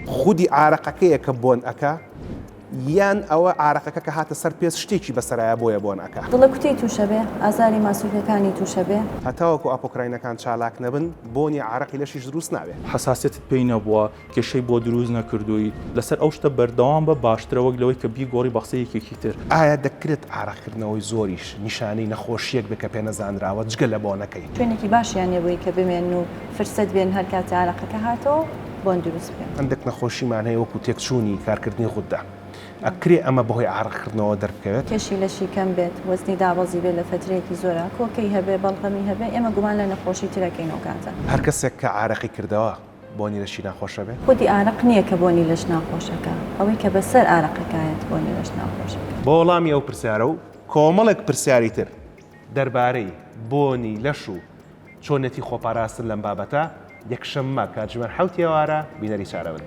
خودی عارەقەکەیە کە بۆن ئەکا یان ئەوە عارەقەکە کە هاتە سەر پێست شتێکی بەسەرایە بۆیە بۆن ئەکا؟ دڵە کوتەی توشە بێ، ئازاری ماسولکەکانی توشە بێ. هەتاوەکو ئاپۆکراینەکان چالاک نەبن بۆنی عارەقی لەشیش دروست نابێ. حەساسیەتت پێی نەبووە، کێشەی بۆ دروست نەکردوویت، لەسەر ئەو شتە بەردەوام بە باشترە وەک لەوەی کە بیگۆڕی بە قسەی یەکێکی تر. ئایا دەکرێت عارەقکردنەوەی زۆریش نیشانەی نەخۆشییەک بێت کە پێنەزانراوە جگە لە بۆنەکەی؟ شوێنێکی باشیان نیە بۆی کە بمێنن و فرسەت بێن هەر کاتێ عارەقەکە هاتەوە بۆن دروست بکەن. هەندێک نەخۆشیمان هەیە وەکو تێکچوونی کارکردنی غوددە، ئەکرێ ئەمە بەهۆی عارەقکردنەوە دەربکەوێت؟ کێشی لەشی کەم بێت، وەزنی دابەزی بێت لە فەترەیەکی زۆرا، کۆکەی هەبێ، بەڵغەمی هەبێ، ئێمە گومان لە نەخۆشی تر ئەکەین ئەو کاتە. هەر کەسێک کە عارەقی کردەوە بۆنی لەشی ناخۆشە بێ؟ خودی ئارەق نییە کە بۆنی لەش ناخۆشەکە، ئەوەی کە بەسەر ئارەقەکایەت بۆنی لەش ناخۆشەکە. بۆ وەڵامی ئەو پرسیارە و کۆمەڵێک پرسیاری تر دەربارەی بۆنی لەش و چۆنێتی خۆپاراستن لەم بابەتە، یەکشەممە کاتژمێر حەوتی ئێوارە بینەری چارە بن.